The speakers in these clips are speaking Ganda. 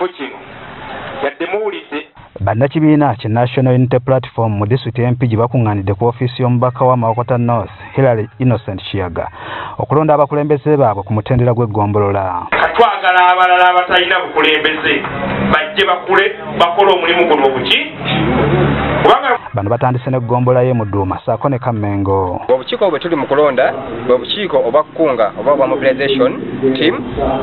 Ekifo kino yadde muwulidde. Bannakibiina ki National Unity Platform mu disitulikiti y'e Mpigi bakuŋŋaanidde ku ofiisi y'omubaka wa Mawokota North Hillary Innocent Kiyaga okulonda abakulembeze baabwe ku mutendera gw'eggombolola. Twagala abalala abatalina bukulembeze bajje bakule bakole omulimu guno obuki. Bano batandise n'eggombolola y'e Muduuma ssaako ne Kammengo. Obukiiko bwe tuli mu kulonda bwe bukiiko oba kukunga oba obwa mobilization team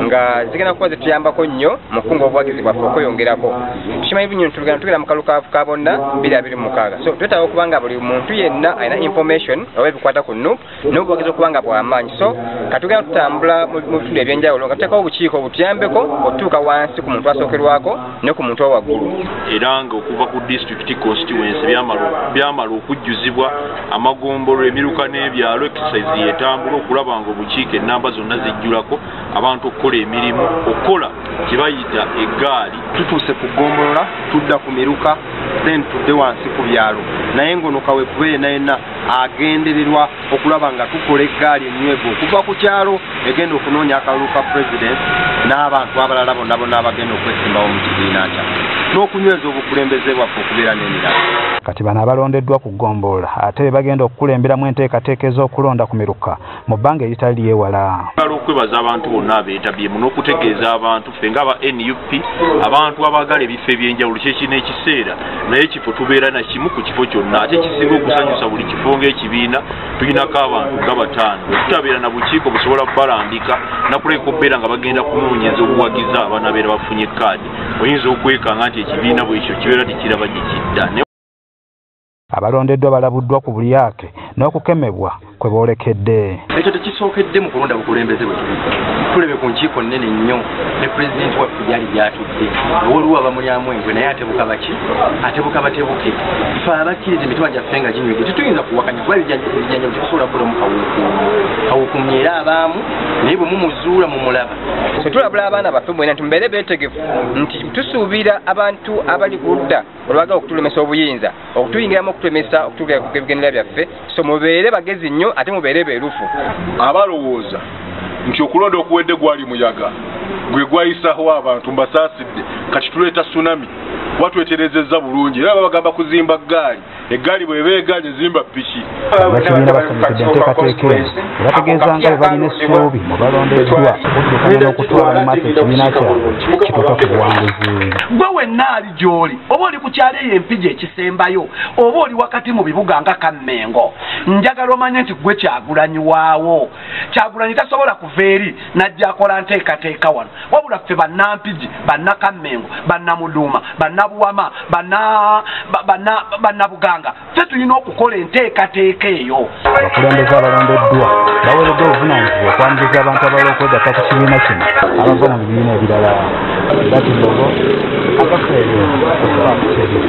nga zigenda kuba zituyambako nnyo mu kukunga obuwagizi bwaffe okweyongerako. Tukimanyi binyo tugenda mu kalulu ka bonna 2026. So twetaaga okuba nga buli muntu yenna alina information oba ebikwata ku NUP n'obuwagizi okuba nga bw'amaanyi. So katugenda tutambula mu bitundu ebyenjawulo nga tuteekawo obukiiko obutuyambeko otuuka wansi ku muntu asookerwako ne ku muntu owaggulu. Era nga okuva ku district constituency byamala okujjuzibwa amagombolola emiruka n'ebyalo exercise yetambula okulaba nga obukiiko ennamba zonna zijjulako abantu okukola emirimu okukola kye bayita eggaali. Tutuuse ku ggombolola tudda ku miruka then tudde wansi ku byalo naye ngono kaweefube yenna yenna agendererwa okulaba nga tukola eggaali ennywevu okuva ku kyalo egenda okunoonya akalulu ka president n'abantu abalala bonna bonna abagenda okwesimbawo mu kibiina kyaffe n'okunyweza obukulembeze bwaffe okubeera n'emirala. Kati bano abalondeddwa ku ggombolola ate be bagenda okukulemberamu enteekateeka ez'okulonda ku miruka mu bbanga eritali lyewala. Njagala okwebaza abantu bonna abeetabyemu n'okutegeeza abantu ffe ng'aba NUP abantu abaagala ebifo ebyenjawulo kyekino ekiseera naye ekifo tubeera na kimu ku kifo kyonna ate kisinga okusanyusa buli kifo ng'ekibiina tulinako abantu nga bataano bwe tutabeera na bukiiko busobola kubalambika nakuleka okubeera nga bagenda kunoonyeza obuwagizi abanabeera bafunye kaadi oyinza okwekanga nti ekibiina bwekyo kibeera tekiraba gye kidda. Abalondeddwa balabuddwa ku bulyake n'okukemebwa kwe boolekedde. Ekyo tekisookedde mu kulonda bukulembeze bwe tuli. Tulebe ku nkiiko nnene nnyo ne pulezidenti waffe gyali gyatudde. Waliwo abamulyamu enkwe naye atebuka baki? Atebuka batebuke. Ffe abakkiriza emitima gyaffe nga ginywedde tetuyinza kuwakanya kuba ebijanjalo tetusobola kukolamu kawukuumi. Kawukuumi era abaamu naye bwe mumuzuula mumulaba. So tulabula abaana baffe bwena nti mubeere beetegefu nti tusuubira abantu abali ku ludda olwagala okutulemesa obuyinza okutuyingiramu okutulemesa okutuukira ku bigendererwa byaffe. So mubeere bagezi nnyo ate mubeere beerufu. Abalowooza nti okulonda okuwedde gwali muyaga gwe gwayisaho abantu mbasaasidde kati tuleeta tsunami watweterezezza bulungi era babagamba kuzimba ggaali eggaali bw'eba eggaali zimba piki. Bannakibiina basanyukidde enteekateeka eno ne bategeeza nga bwe balina essuubi mu balondeddwa okuddukanya n'okutwala mu maaso ekibiina kyabwe kituuka ku buwanguzi. Gwe wenna ali gy'oli oba oli ku kyalo eyo Empigi ekisembayo oba oli wakati mu bibuga nga Kammengo njagala omanye nti gwe Kyagulanyi waawo. Kyagulanyi tasobola kuva eri n'ajja akola nteekateeka wano wabula ffe bannampigi bannakammengo bannamuduuma bannabuwama bannabuganga ffe tulina okukola enteekateeka eyo. Abakulembeze abalondeddwa baweereddwa obuvunaanyizibwa okwaniriza abantu abalala okwegatta ku kibiina kino abava mu bibiina ebirala. Latibogo, Akafeero, Okuba Kutebi.